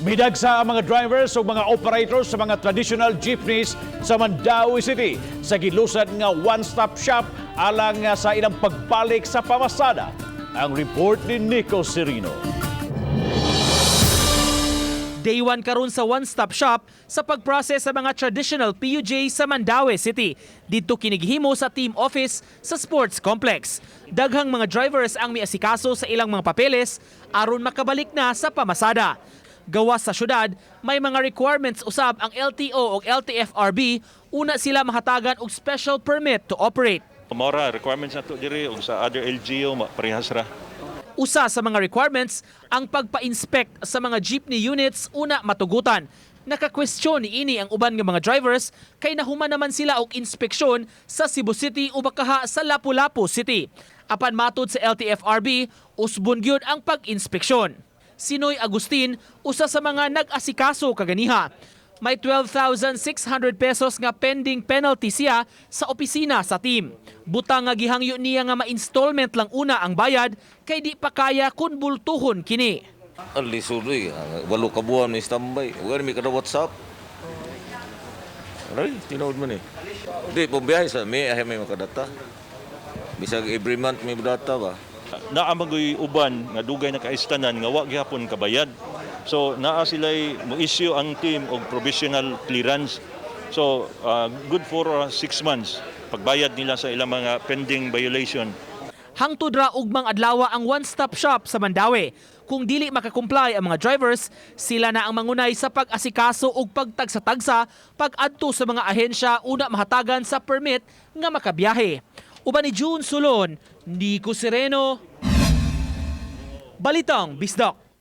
Midagsa ang mga drivers ug mga operators sa mga traditional jeepneys sa Mandaue City sa gilusad nga one-stop shop alang sa ilang pagbalik sa pamasada. Ang report ni Nico Serino. Day 1 karon sa one-stop shop sa pag-process sa mga traditional PUJ sa Mandaue City. Didto kini gihimo sa team office sa sports complex. Daghang mga drivers ang miasikaso sa ilang mga papeles aron makabalik na sa pamasada. Gawas sa syudad, may mga requirements usab ang LTO ug LTFRB una sila mahatagan og special permit to operate. Mao ra requirements nato diri ug sa other LGU parehas ra. Usa sa mga requirements ang pagpa-inspect sa mga jeepney units una matugutan. Nakakwestiyon niini ang uban nga mga drivers kay nahuman naman sila og inspeksyon sa Cebu City o bakaha sa Lapu-Lapu City. Apan matud sa LTFRB, usbon gyud ang pag-inspeksyon. Sinoy Agustin, usa sa mga nag-asikaso kaganiha. May 12,600 pesos nga pending penalty siya sa opisina sa team. Butang nga gihangyo niya nga ma-installment lang una ang bayad kay di pa kaya kun bultuhon kini. Ang lisod eh. 8 ka buwan may standby. Huwag mi kada WhatsApp. Aray, tinuod man eh. Di, pumbiyahe sa may, ay may makadata. Bisag every month may data ba? Naa magoy uban nga dugay na kaistanan nga wa gihapon kabayad. So naa sila'y mo-issue ang team og provisional clearance. So good for 6 months pagbayad nila sa ilang mga pending violation. Hangtod ra ugmang adlaw ang one-stop shop sa Mandaue. Kung dili makakomply ang mga drivers, sila na ang mangunay sa pag-asikaso ug pagtagsa-tagsa pag-adto sa mga ahensya una mahatagan sa permit nga makabiyahe. Uban ni June Sulon, Nico Sereno, Balitang Bisdak.